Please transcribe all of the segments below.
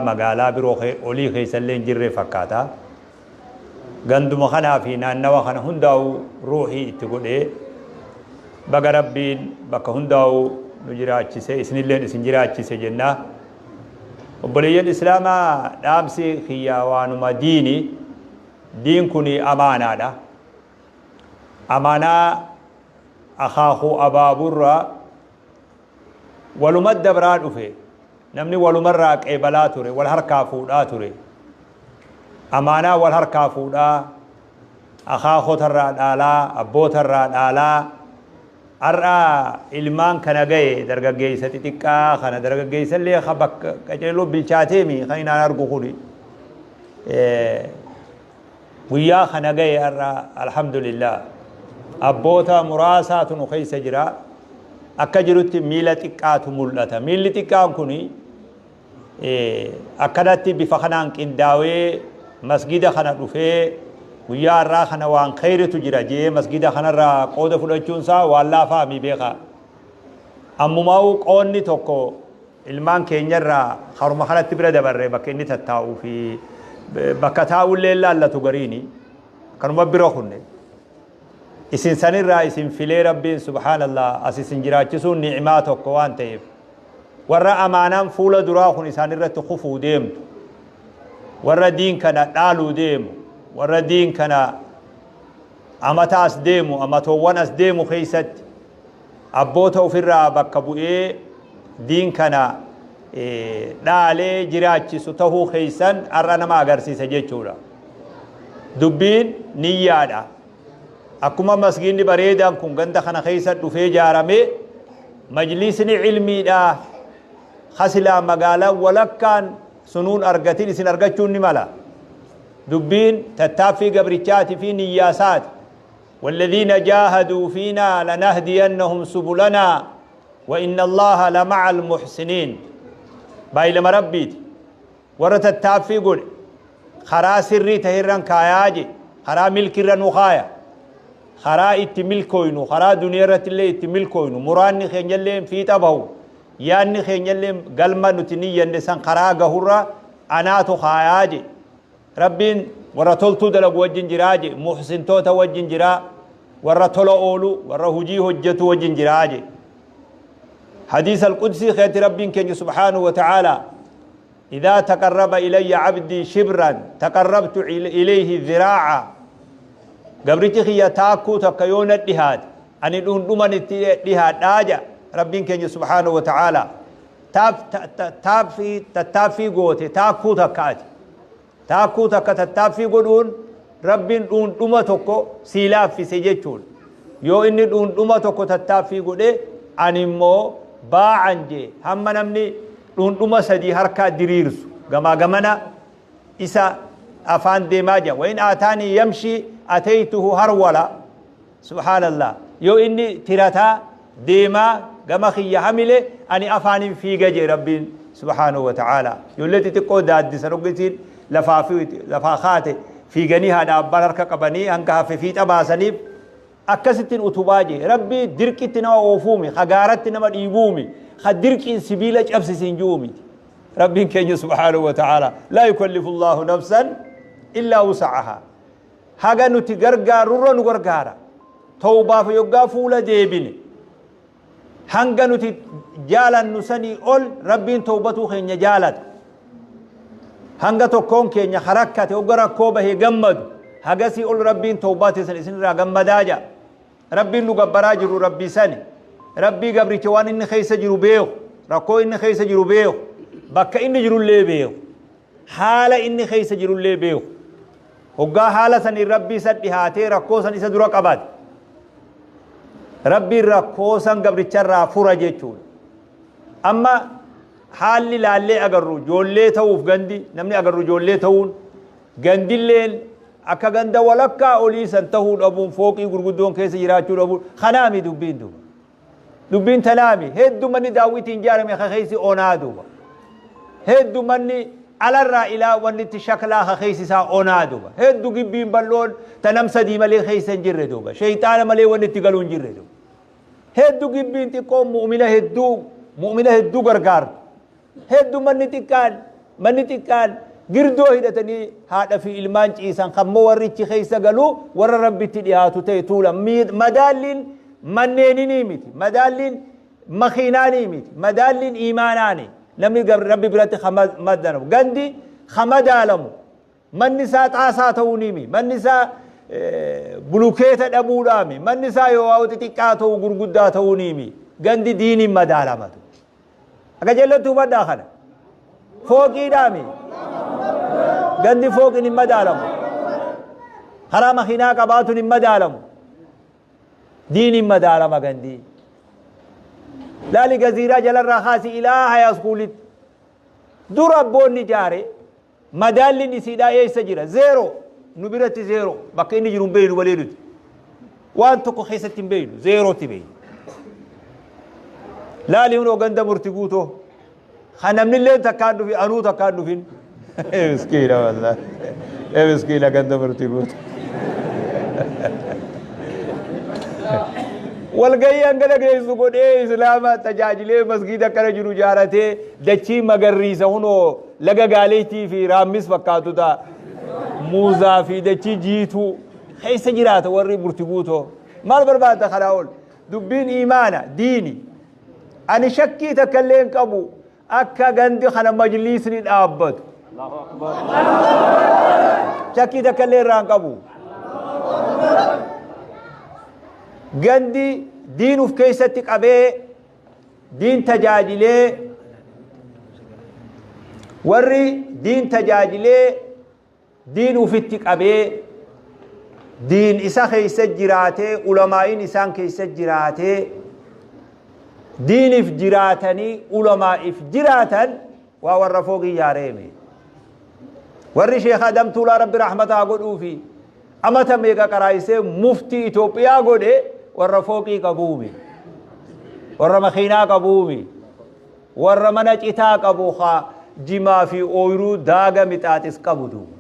Magaalaa biroo olii keessallee hin jirre fakkaata. Ganduma kanaa fi naannawa kana hundaa'u ruuhii itti godhee, baga Rabbiin bakka hundaa'u nu jiraachise, isinilleen isin jiraachise jenna. Obboleeyyan Islaamaa, dhaamsi kiyyaa waanuma diini. Diin kun amaanaadha. Amaanaa akaakuu abaaburraa waluma dabraa dhufe. Namni walumarraa qeebalaa ture, wal harkaa fuudhaa ture. Amaanaa wal harkaa fuudhaa, akaakotarraa dhaalaa, abbootarraa dhaalaa, har'a ilmaan kana gahe, dargaggeessa xixiqqaa kana, dargaggeessallee ka bakka qaceeloo bilchaateemi kan inaan argu kuni. Guyyaa kana gahe har'a, alhamdulillah, abboota muraasaatu nu keessa jira. Akka jirutti miila xiqqaatu mul'ata. Miilli xiqqaan kun akkanatti bifa kanaan qindaawee masgida kana dhufee, guyyaa har'aa kana waan kheyritu jira jee masgida kanarraa qooda fudhachuun isaa waan laafaa mi beekaa. Ammumaa'uu qoonni tokko ilmaan keenyarraa haruma kanatti bira dabarre, bakka inni tattaa'uu fi bakka taa'ullee laallatu gariini kanuma bira kunne. Isin sanirraa isin filee Rabbiin subhaanallah as isin jiraachisuun ni'imaa tokko waan ta'eef, warra amaanaan fuula duraa kun isaan irratti kufuu deemtu, warra diin kana dhaaluu deemu, warra diin kana amata as deemu, amatoowwan as deemu keessatti abboota ofirraa bakka bu'ee diin kana dhaalee jiraachisu tahuu keessan har'a nama agarsiisa jechuudha. Dubbiin niyyaadha. Akkuma masgiinni bareedaan kun ganda kana keessa dhufee ijaarame, majlisni ilmiidha. Kasilaa magaalaan walakkaan sunuun argatin isin argachuun ni mala. Dubbiin tattaaffii gabrichaatii fi niyyaasaati. والذين جاهدوا فينا لنهدينهم سبلنا وإن الله لمع المحسنين. Baay'ilama Rabbiiti. Warra tattaaffii godhe karaa sirrii tahirran kaayaa je, karaa milkirra nu kaaya. Karaa itti milkooynu, karaa duniyaa irratti illee itti milkooynu, muraanni keenyallee fiixa bahu, yaanni keenyallee galma nuti niyyanne san karaa gahurra anaatu kaayaa je. Rabbiin warra toltuu dalagu wajjin jiraa je, muhsintoota wajjin jiraa, warra tola oolu, warra hujii hojjetu wajjin jiraa je. Hadiis alqudsii keetti Rabbiin keenya subhaanahu wa ta'aalaa, إذا تقرب إلي عبدي شبرا تقربت إليه ذراعا. Gabrichi kiyya taakkuu takka yoo na dhihaate, ani dhundhuman itti dhihaadhaa ja Rabbiin keenya subhaanahu wa ta'aalaa. Tattaaffii goote taakkuu takka, ati taakkuu takka tattaaffii godhuun Rabbiin dhundhuma tokko sii laaffise jechuudha. Yoo inni dhundhuma tokko tattaaffii godhe, ani immoo baacan jee, hamma namni dhundhuma 3 harkaa diriirsu gamaa gamana isa afaan deemaa jira. وإن أتاني يمشي أتيته هرولة. Subhaanallah, yoo inni tirataa deemaa gama kiyya hamile, ani afaanin fiiga jee Rabbiin subhaanahu wa ta'ala. Ijoollee xixiqqoo daaddisan hoggisiin lafaa fi lafaa kaate fiiganii haadha abbaan harka qabanii hanga hafe fiixa baasaniif, akkasittiin utubaa jee Rabbii. Dirqitti nama oofuumi, ka gaaratti nama dhiibuumi, ka dirqiin sibiila cabsisiin ji'uumiti. Rabbiin keenya subhaanahu wa ta'ala لا يكلف الله نفسا إلا وسعها. Haga nuti gargaarurra nu gargaara. Tawbaaf yoggaa fuula deebine, hanga nuti jaalannu sanii ol Rabbiin tawbatuu keenya jaalata. Hanga tokkoon keenya harakkate hogga rakkoo bahee gammadu, hagasii ol Rabbiin tawbaa teessan isinirraa gammadaa jaa. Rabbiin nu gabbaraa jiru Rabbii sani. Rabbii gabricha waan inni keessa jiru beeku, rakkoo inni keessa jiru beeku, bakka inni jirullee beeku, haala inni keessa jirullee beeku. Hoggaa haala saniin Rabbii san dhihaatee rakkoo san isa dura qabate, Rabbiin rakkoo san gabricharraa fura jechuudha. Amma haalli laallee agarru ijoollee ta'uuf, gandi namni agarru ijoollee ta'uun, gandilleen akka ganda walakkaa olii san ta'uu dhabuun, fooqii gurguddoon keessa jiraachuu dhabuun kanaami dubbiin duuba. Dubbiin tanaami. Hedduu manni daawwitiin ijaarame ka keessi onaa duuba. Hedduu manni alarraa ilaa wanni itti shaklaa ka keessi isaa onaa duuba. Hedduu gibbiin bal'oon ta nam sadii malee keessa hin jirre duuba. Sheeyxaana malee wanni itti galuu hin jirre duuba. Hedduu gibbiin xiqqoon mu'mina hedduu gargaartu. Hedduu manni xiqqaan Manni xiqqaan girdoo hidhatanii haadha fi ilmaan ciisan kammoo warri ichi keessa galu warra Rabbitti dhiyaatu ta'e tuula. Madaalliin manneeninii miti. Madaalliin makiinaanii miti. Madaalliin iimaanaani. Namni Rabbi biratti madaalamu. Gandi ka madaalamu. Manni isaa xaasaa ta'uunii miti. Manni isaa bulukeeta dhabuudhaami. Manni isaa yoo waa'u xixiqqaa ta'u gurguddaa ta'uunii miti. Gandi diiniin madaalamatu. Akka jallattu hubadhaa kana. Fooqiidhaami. Gandi fooqiin hin madaalamu. Karaa makiinaa qabaatuun hin madaalamu. Diiniin madaalama gandi. Laali gaziiraa jalarraa kaasi ilaa hayaaskuulitti. Dura abboonni ijaare Madaalliin isiidhaa eessa jira? Zeeroo. Nu biratti zeeroo. Bakka inni jiru hin beeynu malee nuti. Waan tokko keessatti hin beeynu. Zeerootti beeyna. Laali hunoo ganda murti guutoo. Kan namni illee takkaan dhufin anuu takkaan dhufin. Miskiina wallaahi. Miskiina ganda murti guutoo. Walgahii hangana geessu godhee islaama tajaajilee masgiida akkana jiru jaaratee dachii magarriisa hunoo Laga Gaaleettii fi Raammis fakkaatu ta'a. Muuzaa fi dachii jiituu keessa jiraata warri murti guutoo. Maal barbaadda kanaa ol? Dubbiin iimaana, diini. Ani shakkii takka illee hin qabu akka gandi kana majliisni dhaabbatu. Shakkii takka illee irraa hin qabu. Gandi diin uf keessatti qabee Diin tajaajilee warri diin tajaajilee diin ufitti qabee diin isa keessa jiraatee ulamaa'iin isaan keessa jiraatee diiniif jiraatanii ulamaa'iif jiraatan waa warra fooqii jaareeme. Warri Sheekh Adam Tuulaa Rabbi rahmata haa godhuufi amata meeqa qaraayisee muftii Itoophiyaa godhe warra fooqii qabuumi. Warra makiinaa qabuumi. Warra mana citaa qabu haa jimaa fi ooyiruu daaga mixaaxis qabu duuba.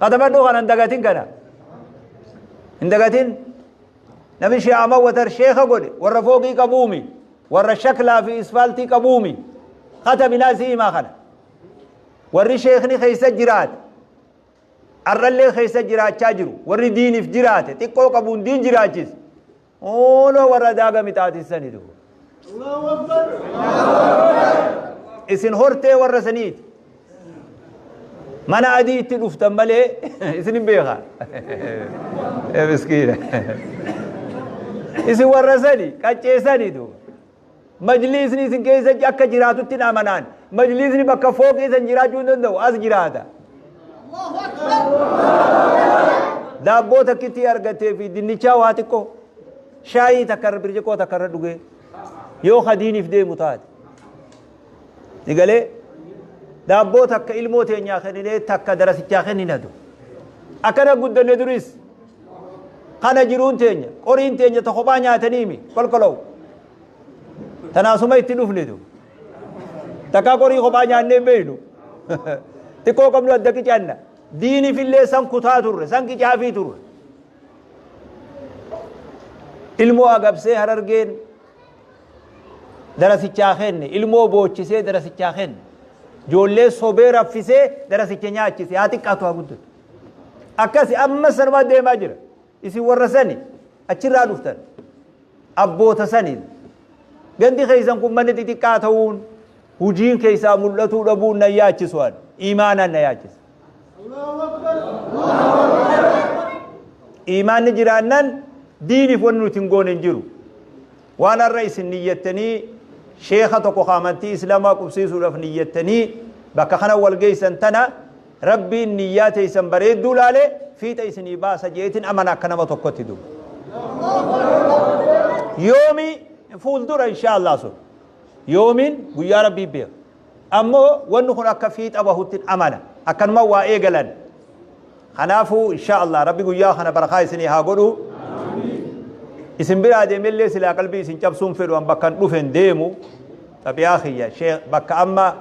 Katabadhu kana hin dagatin kana. Hin dagatin. Namni Sheekh Ahmad Watar sheekha godhe warra fooqii qabuumi. Warra shaklaa fi isfaaltii qabuumi. Katabinaa si himaa kana. Warri sheekni keessa jiraate arrallee keessa jiraachaa jiru warri diiniif jiraate xiqqoo qabuun diin jiraachise ooloo warra daaga mixaatissani duuba. Isin hortee warra saniiti. Mana adii itti dhuftan malee isin hin beeka. Miskiina. Isin warra sani qaccee sani duuba. Majliisni isin keessa akka jiraatutti hin amanaan. Majliisni bakka fooqii san jiraachuu hin danda'u. As jiraata. Daabboo takkittii argatee fi dinnichaa waa xiqqoo shaayii takka irra birciqoo takka irra dhugee yoo kadiiniif deemu taate. Ni galee daabboo takka ilmoo teenyaa kenninee takka darasichaa kenninatu. Akkana guddanne duris kana jiruun teenya qoriin teenya ta kophaa nyaataniimi kolkolou. Tanaasuma itti dhufne du. Takkaa qorii kophaa nyaannee hin beeknu. Xiqqoo qabnu adda qicanna. Diiniifillee san kutaa turre, san qicaafii turre. Ilmoo agabsee harargeen darasichaa kenne, ilmoo boochisee darasichaa kenne. Ijoollee sobee raffisee darasicha nyaachise haa xiqqaatu haa guddatu. Akkasi amma sanumaa deemaa jira. Isin warra sani achirraa dhuftan. Abboota sani. Gandi keessan kun manni xixiqqaa ta'uun hujiin keessaa mul'atuu dhabuun nan yaachisu an. Imaanaan na yaachisa. Imaanni jiraannan diiniif wanni nuti hin goone hin jiru. Waan har'a isin niyyattanii sheekha tokko ka amantii islaamaa qubsiisuudhaaf niyyattanii bakka kana wal geessan tana Rabbiin niyyaa teessan bareedduu laale fiixa isinii baasa jeetin amana akka nama tokkotti duba. Yoomi fuuldura inshaa Allah sun. Yoomiin guyyaa Rabbii beeka. Ammoo wanni kun akka fiixa bahuttin amana. Akkanuma waa eegalan. Kanaafuu inshaa Allah Rabbi guyyaa kana barakaa isinii haa godhu. Isin biraa deemellee silaa qalbii isin cabsuun fedhu an bakkan dhufen deemu. Xabiyaa kiyya sheekh bakka amma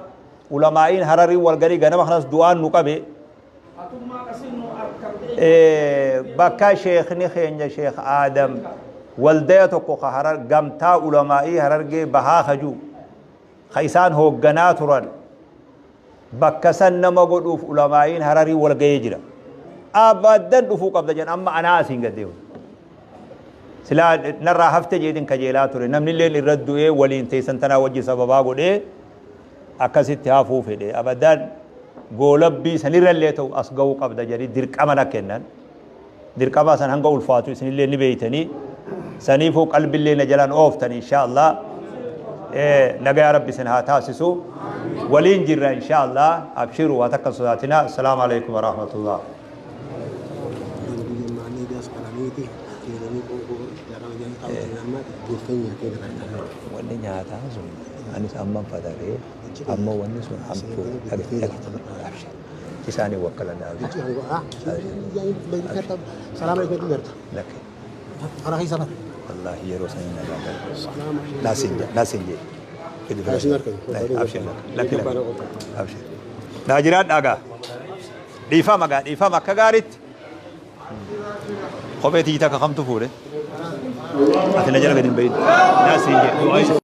Ulamaa'iin Harariin wal ganii ganama kanas du'aan nu qabe. Bakka sheekhni keenya Sheekh Aadam waldaya tokko ka Harar gamtaa ulamaa'ii Harargee bahaa ka jiru ka isaan hoogganaa turan Bakka san nama godhuuf ulamaa'iin Hararii wal ga'ee jira. Abaddan dhufuu qabda jedhan amma anaa asiin gad deemu. Silaa narraa hafte jeetiin kajeelaa ture. Namni illeen irra du'ee waliin teessan tanaa wajji sababaa godhee akkasitti hafuu fedhe. Abadan goolabbii sanirrallee ta'u as ga'uu qabda jedhanii dirqama na kennan. Dirqamaa san hanga ulfaatu isinillee ni beeytanii. Saniifuu qalbillee na jalaan ooftan insha Allah. Nagaya Rabbi isin haa taasisu. Waliin jirra insha Allah. Abshiru waa takka sodaatina. Assalaamu alaikum wa rahmatullah. Wanni nyaataa sun anis amman fataree amma wanni sun hamtuu dhage dhage abshir. Isaanii wakkalan abshir. Lakki. Wallaahi yeroo sanii nagaa gala. Naasin jedhe naasin jedhe. Gadi fudhadhu. Abshir lakki lakki abshir. Naa jiraadhaa gaa. Dhiifama gaa dhiifama akka gaariitti. Kophee tiyyi takka kamtu fuudhe? Ati na jala gadi hin bahin. Naa siin jedhe.